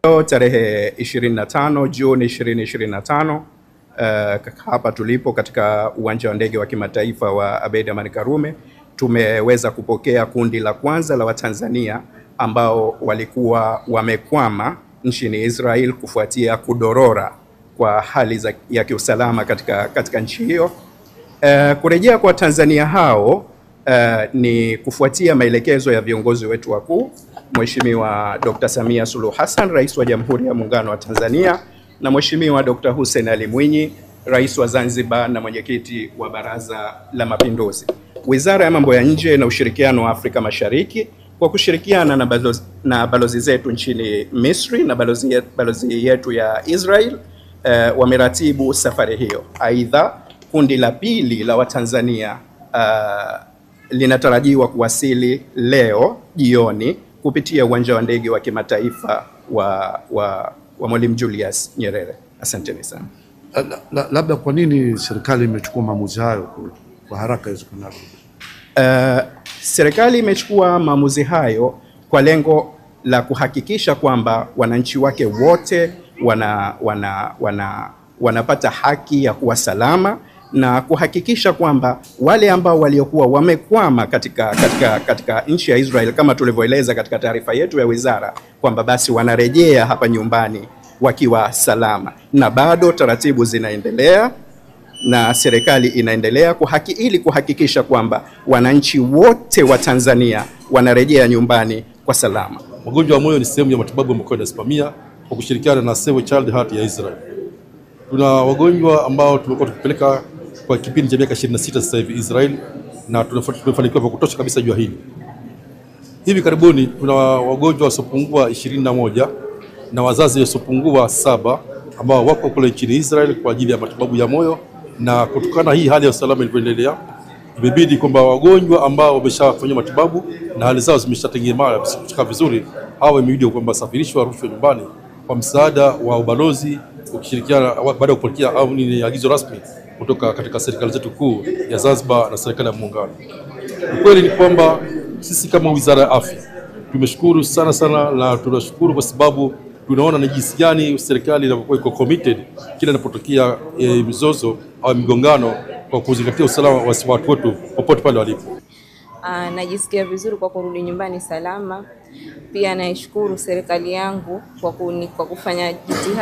Leo tarehe 25 Juni 2025, hapa tulipo katika uwanja wa ndege wa kimataifa wa Abeid Amani Karume tumeweza kupokea kundi la kwanza la Watanzania ambao walikuwa wamekwama nchini Israel kufuatia kudorora kwa hali ya kiusalama katika nchi hiyo. Kurejea kwa Tanzania hao ni kufuatia maelekezo ya viongozi wetu wakuu, Mheshimiwa Dr. Samia Suluhu Hassan, Rais wa Jamhuri ya Muungano wa Tanzania, na Mheshimiwa Dr. Hussein Ali Mwinyi, Rais wa Zanzibar na Mwenyekiti wa Baraza la Mapinduzi. Wizara ya Mambo ya Nje na Ushirikiano wa Afrika Mashariki kwa kushirikiana na balozi zetu nchini Misri na balozi yetu ya Israel wameratibu safari hiyo. Aidha, kundi la pili la Watanzania linatarajiwa kuwasili leo jioni kupitia uwanja wa ndege wa kimataifa wa Mwalimu Julius Nyerere. Asanteni sana. Labda kwa nini serikali imechukua maamuzi hayo kwa haraka iwezekanavyo? Serikali imechukua maamuzi hayo kwa lengo la kuhakikisha kwamba wananchi wake wote wanapata haki ya kuwa salama na kuhakikisha kwamba wale ambao waliokuwa wamekwama katika nchi ya Israel kama tulivyoeleza katika taarifa yetu ya wizara kwamba basi wanarejea hapa nyumbani wakiwa salama. Na bado taratibu zinaendelea na serikali inaendelea ili kuhakikisha kwamba wananchi wote wa Tanzania wanarejea nyumbani kwa salama. Magonjwa ya moyo ni sehemu ya matibabu ambayo inasimamia kwa kushirikiana na Save Child Heart ya Israel. Tuna wagonjwa ambao tumekuwa tukipeleka kwa kipindi cha miaka 26 sasa hivi Israel, na tumefanikiwa kwa kutosha kabisa jua hili. Hivi karibuni tuna wagonjwa wasiopungua 21 na wazazi wasiopungua 7 ambao wako kule nchini Israel kwa ajili ya matibabu ya moyo, na kutokana na hii hali ya usalama ilivyoendelea imebidi kwamba wagonjwa ambao wameshafanywa matibabu na hali zao zimeshatengemana vizuri, hawa imebidi kwamba safirishwa rushwa nyumbani kwa msaada wa ubalozi ukishirikiana baada ya kupokea au ni agizo rasmi kutoka katika serikali zetu kuu ya Zanzibar na serikali ya Muungano. Ukweli ni kwamba sisi kama Wizara ya Afya tumeshukuru sana sana, na tunashukuru kwa sababu tunaona ni jinsi gani serikali inapokuwa iko committed kila inapotokea mizozo au migongano kwa kuzingatia usalama wa watu wetu popote pale walipo. Najisikia vizuri kwa kurudi nyumbani salama. Pia naishukuru serikali yangu kwa kufanya jitihada.